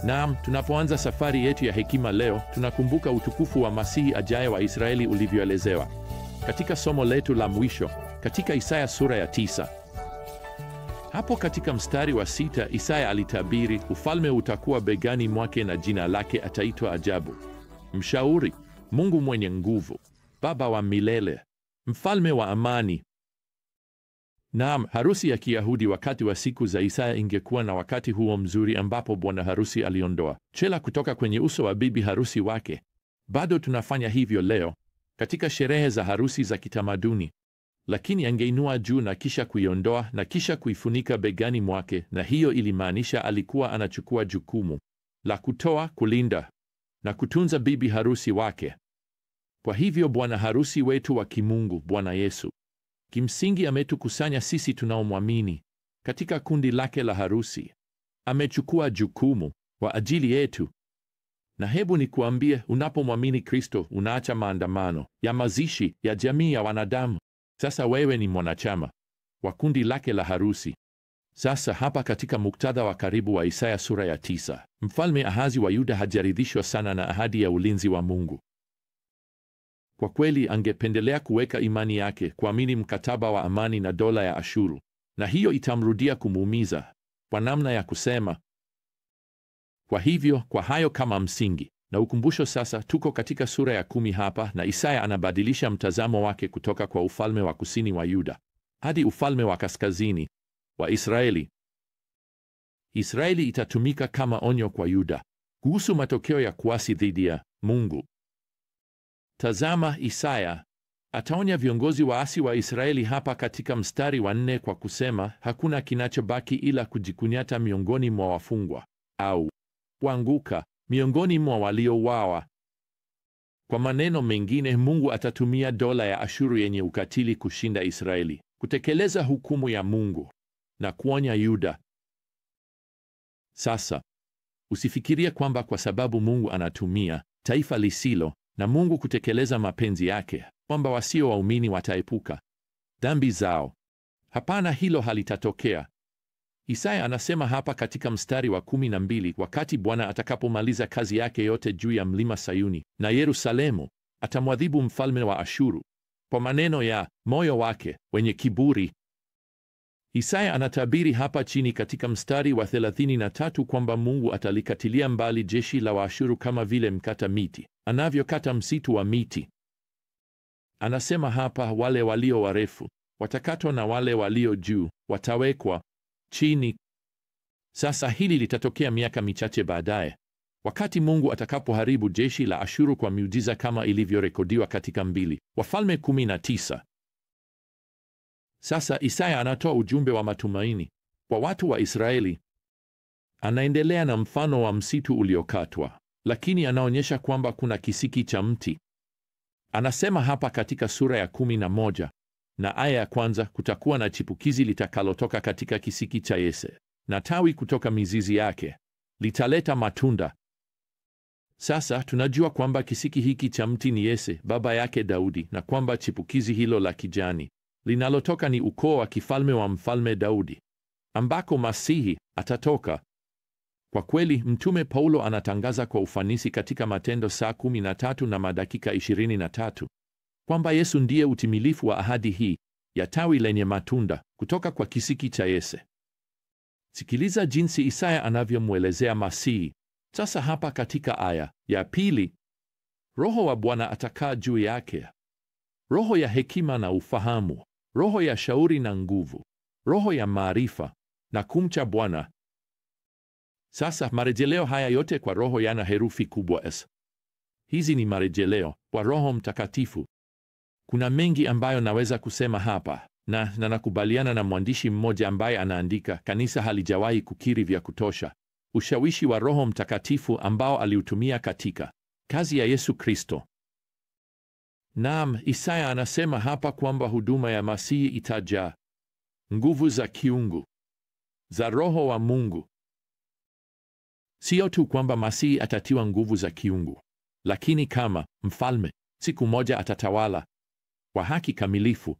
Naam, tunapoanza safari yetu ya hekima leo, tunakumbuka utukufu wa Masihi ajaye wa Israeli ulivyoelezewa katika somo letu la mwisho katika Isaya sura ya 9. Hapo katika mstari wa 6, Isaya alitabiri, ufalme utakuwa begani mwake na jina lake ataitwa Ajabu, Mshauri, Mungu mwenye nguvu, Baba wa milele, Mfalme wa amani. Naam, harusi ya Kiyahudi wakati wa siku za Isaya ingekuwa na wakati huo mzuri ambapo bwana harusi aliondoa chela kutoka kwenye uso wa bibi harusi wake. Bado tunafanya hivyo leo katika sherehe za harusi za kitamaduni. Lakini angeinua juu na kisha kuiondoa na kisha kuifunika begani mwake, na hiyo ilimaanisha alikuwa anachukua jukumu la kutoa, kulinda na kutunza bibi harusi wake. Kwa hivyo bwana harusi wetu wa kimungu, Bwana Yesu, kimsingi ametukusanya sisi tunaomwamini katika kundi lake la harusi. Amechukua jukumu kwa ajili yetu. Na hebu nikuambie, unapomwamini Kristo unaacha maandamano ya mazishi ya jamii ya wanadamu. Sasa wewe ni mwanachama wa kundi lake la harusi. Sasa hapa katika muktadha wa karibu wa Isaya sura ya 9, Mfalme Ahazi wa Yuda hajaridhishwa sana na ahadi ya ulinzi wa Mungu. Kwa kweli angependelea kuweka imani yake kuamini mkataba wa amani na dola ya Ashuru, na hiyo itamrudia kumuumiza kwa namna ya kusema. Kwa hivyo, kwa hayo kama msingi na ukumbusho, sasa tuko katika sura ya 10 hapa, na Isaya anabadilisha mtazamo wake kutoka kwa ufalme wa kusini wa Yuda hadi ufalme wa kaskazini wa Israeli. Israeli itatumika kama onyo kwa Yuda kuhusu matokeo ya kuasi dhidi ya Mungu. Tazama, Isaya ataonya viongozi waasi wa Israeli hapa katika mstari wa 4 kwa kusema, hakuna kinachobaki ila kujikunyata miongoni mwa wafungwa au kuanguka miongoni mwa waliouawa. Kwa maneno mengine, Mungu atatumia dola ya Ashuru yenye ukatili kushinda Israeli, kutekeleza hukumu ya Mungu na kuonya Yuda. Sasa usifikirie kwamba kwa sababu Mungu anatumia taifa lisilo na Mungu kutekeleza mapenzi yake, kwamba wasio waumini wataepuka dhambi zao. Hapana, hilo halitatokea. Isaya anasema hapa katika mstari wa 12, wakati Bwana atakapomaliza kazi yake yote juu ya mlima Sayuni na Yerusalemu, atamwadhibu mfalme wa Ashuru kwa maneno ya moyo wake wenye kiburi. Isaya anatabiri hapa chini katika mstari wa 33 kwamba Mungu atalikatilia mbali jeshi la Waashuru kama vile mkata miti anavyokata msitu wa miti. Anasema hapa, wale walio warefu watakatwa na wale walio juu watawekwa chini. Sasa hili litatokea miaka michache baadaye, wakati Mungu atakapoharibu jeshi la Ashuru kwa miujiza kama ilivyorekodiwa katika 2 Wafalme 19. Sasa Isaya anatoa ujumbe wa matumaini kwa watu wa Israeli. Anaendelea na mfano wa msitu uliokatwa, lakini anaonyesha kwamba kuna kisiki cha mti. Anasema hapa katika sura ya 11 na aya ya 1, kutakuwa na chipukizi litakalotoka katika kisiki cha Yese, na tawi kutoka mizizi yake litaleta matunda. Sasa tunajua kwamba kisiki hiki cha mti ni Yese, baba yake Daudi, na kwamba chipukizi hilo la kijani linalotoka ni ukoo wa kifalme wa mfalme Daudi, ambako Masihi atatoka. Kwa kweli, Mtume Paulo anatangaza kwa ufanisi katika Matendo saa 13 na madakika 23 kwamba Yesu ndiye utimilifu wa ahadi hii ya tawi lenye matunda kutoka kwa kisiki cha Yese. Sikiliza jinsi Isaya anavyomwelezea Masihi. Sasa hapa katika aya ya 2, Roho wa Bwana atakaa juu yake, roho ya hekima na ufahamu, roho ya shauri na nguvu, roho ya maarifa na kumcha Bwana. Sasa marejeleo haya yote kwa roho yana herufi kubwa S. Hizi ni marejeleo kwa Roho Mtakatifu. Kuna mengi ambayo naweza kusema hapa, na nakubaliana na mwandishi mmoja ambaye anaandika, kanisa halijawahi kukiri vya kutosha ushawishi wa Roho Mtakatifu ambao aliutumia katika kazi ya Yesu Kristo. Naam, Isaya anasema hapa kwamba huduma ya Masihi itajaa nguvu za kiungu za Roho wa Mungu. Sio tu kwamba Masihi atatiwa nguvu za kiungu, lakini kama mfalme siku moja atatawala kwa haki kamilifu.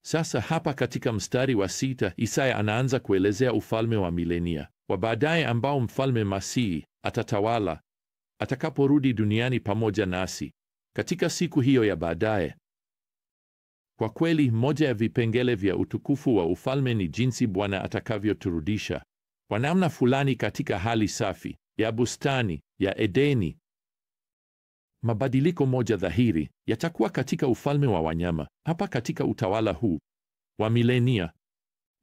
Sasa hapa katika mstari wa 6, Isaya anaanza kuelezea ufalme wa milenia wa baadaye ambao mfalme Masihi atatawala atakaporudi duniani pamoja nasi katika siku hiyo ya baadaye. Kwa kweli, moja ya vipengele vya utukufu wa ufalme ni jinsi Bwana atakavyoturudisha kwa namna fulani katika hali safi ya bustani ya Edeni. Mabadiliko moja dhahiri yatakuwa katika ufalme wa wanyama hapa katika utawala huu wa milenia.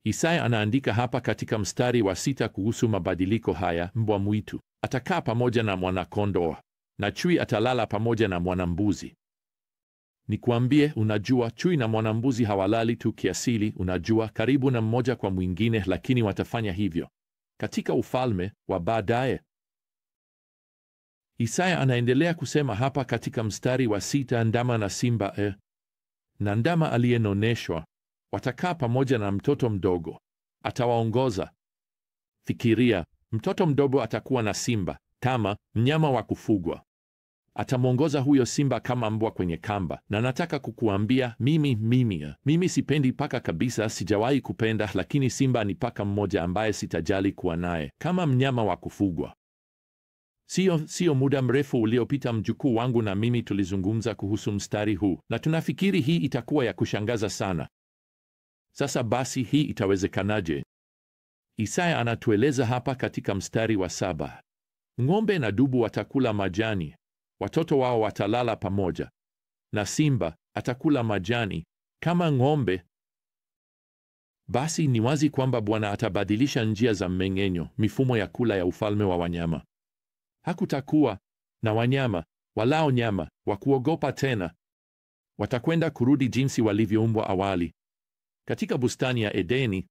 Isaya anaandika hapa katika mstari wa 6 kuhusu mabadiliko haya: mbwa mwitu atakaa pamoja na mwanakondoo na chui atalala pamoja na mwanambuzi. Nikwambie, unajua, chui na mwanambuzi hawalali tu kiasili, unajua, karibu na mmoja kwa mwingine, lakini watafanya hivyo katika ufalme wa baadaye. Isaya anaendelea kusema hapa katika mstari wa 6, ndama na simba na ndama aliyenoneshwa watakaa pamoja na mtoto mdogo atawaongoza. Fikiria, mtoto mdogo atakuwa na simba tama, mnyama wa kufugwa. Atamwongoza huyo simba kama mbwa kwenye kamba. Na nataka kukuambia, mimi sipendi paka kabisa, sijawahi kupenda, lakini simba ni paka mmoja ambaye sitajali kuwa naye kama mnyama wa kufugwa. Sio muda mrefu uliopita mjukuu wangu na mimi tulizungumza kuhusu mstari huu, na tunafikiri hii itakuwa ya kushangaza sana. Sasa basi, hii itawezekanaje? Isaya anatueleza hapa katika mstari wa 7, ng'ombe na dubu watakula majani, watoto wao watalala pamoja, na simba atakula majani kama ng'ombe. Basi ni wazi kwamba Bwana atabadilisha njia za mmeng'enyo, mifumo ya kula ya ufalme wa wanyama. Hakutakuwa na wanyama walao nyama wa kuogopa tena. Watakwenda kurudi jinsi walivyoumbwa awali katika bustani ya Edeni.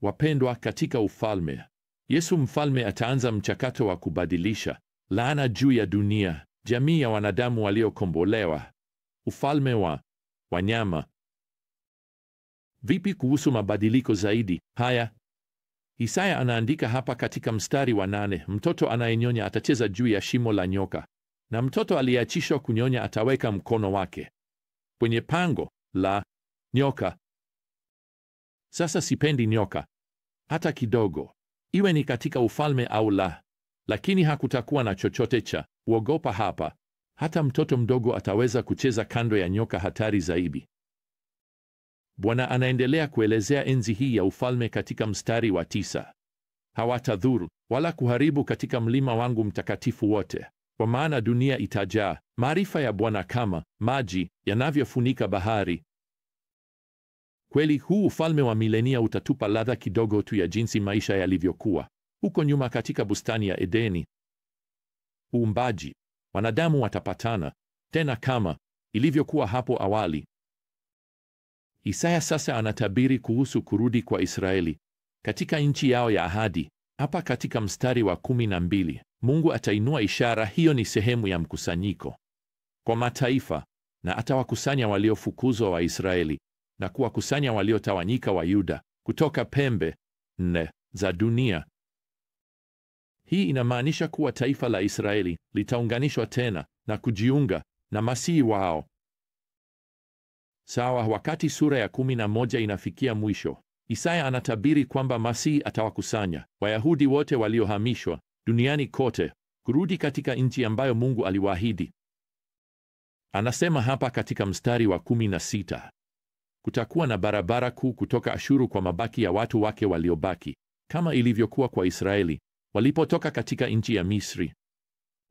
Wapendwa, katika ufalme, Yesu mfalme ataanza mchakato wa kubadilisha laana juu ya dunia, jamii ya wanadamu waliokombolewa, ufalme wa wanyama. Vipi kuhusu mabadiliko zaidi haya? Isaya anaandika hapa katika mstari wa 8, mtoto anayenyonya atacheza juu ya shimo la nyoka, na mtoto aliyeachishwa kunyonya ataweka mkono wake kwenye pango la nyoka. Sasa sipendi nyoka hata kidogo, iwe ni katika ufalme au la, lakini hakutakuwa na chochote cha uogopa hapa. Hata mtoto mdogo ataweza kucheza kando ya nyoka hatari zaidi. Bwana anaendelea kuelezea enzi hii ya ufalme katika mstari wa 9. Hawatadhuru wala kuharibu katika mlima wangu mtakatifu wote, kwa maana dunia itajaa maarifa ya Bwana kama maji yanavyofunika bahari. Kweli, huu ufalme wa milenia utatupa ladha kidogo tu ya jinsi maisha yalivyokuwa huko nyuma katika bustani ya Edeni. Uumbaji, wanadamu watapatana tena kama ilivyokuwa hapo awali. Isaya sasa anatabiri kuhusu kurudi kwa Israeli katika nchi yao ya ahadi. Hapa katika mstari wa 12, Mungu atainua ishara hiyo, ni sehemu ya mkusanyiko kwa mataifa, na atawakusanya waliofukuzwa wa Israeli na kuwakusanya waliotawanyika wa Yuda kutoka pembe nne za dunia. Hii inamaanisha kuwa taifa la Israeli litaunganishwa tena na kujiunga na Masihi wao. Sawa, wakati sura ya 11 inafikia mwisho, Isaya anatabiri kwamba Masihi atawakusanya Wayahudi wote waliohamishwa duniani kote kurudi katika nchi ambayo Mungu aliwaahidi. Anasema hapa katika mstari wa 16, kutakuwa na barabara kuu kutoka Ashuru kwa mabaki ya watu wake waliobaki, kama ilivyokuwa kwa Israeli walipotoka katika nchi ya Misri.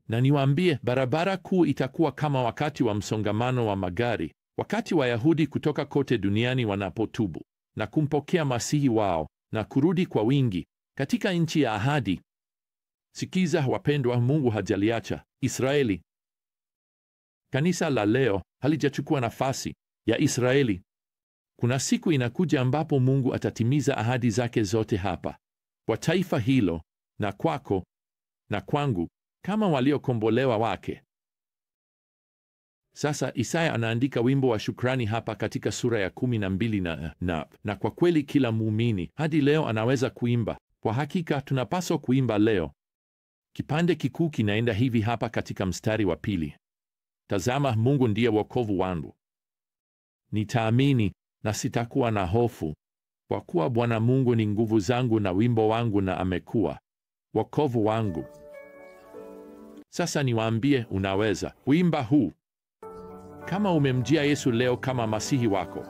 Na niwaambie, barabara kuu itakuwa kama wakati wa msongamano wa magari, wakati Wayahudi kutoka kote duniani wanapotubu na kumpokea Masihi wao na kurudi kwa wingi katika nchi ya ahadi. Sikiza wapendwa, Mungu hajaliacha Israeli. Kanisa la leo halijachukua nafasi ya Israeli. Kuna siku inakuja ambapo Mungu atatimiza ahadi zake zote hapa kwa taifa hilo na kwako na kwangu kama waliokombolewa wake. Sasa Isaya anaandika wimbo wa shukrani hapa katika sura ya 12 na kwa kweli kila muumini hadi leo anaweza kuimba. Kwa hakika tunapaswa kuimba leo. Kipande kikuu kinaenda hivi hapa katika mstari wa 2. Tazama, Mungu ndiye wokovu wangu. Nitaamini na sitakuwa na hofu. Kwa kuwa Bwana Mungu ni nguvu zangu na wimbo wangu, na amekuwa wokovu wangu. Sasa niwaambie, unaweza wimba huu kama umemjia Yesu leo kama Masihi wako,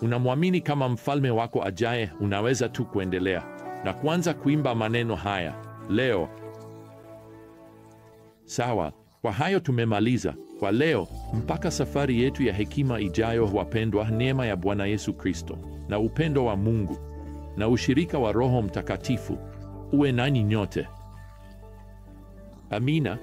unamwamini kama mfalme wako ajaye. Unaweza tu kuendelea na kuanza kuimba maneno haya leo. Sawa, kwa hayo tumemaliza kwa leo. Mpaka safari yetu ya hekima ijayo, wapendwa, neema ya Bwana Yesu Kristo na upendo wa Mungu na ushirika wa Roho Mtakatifu uwe nanyi nyote. Amina.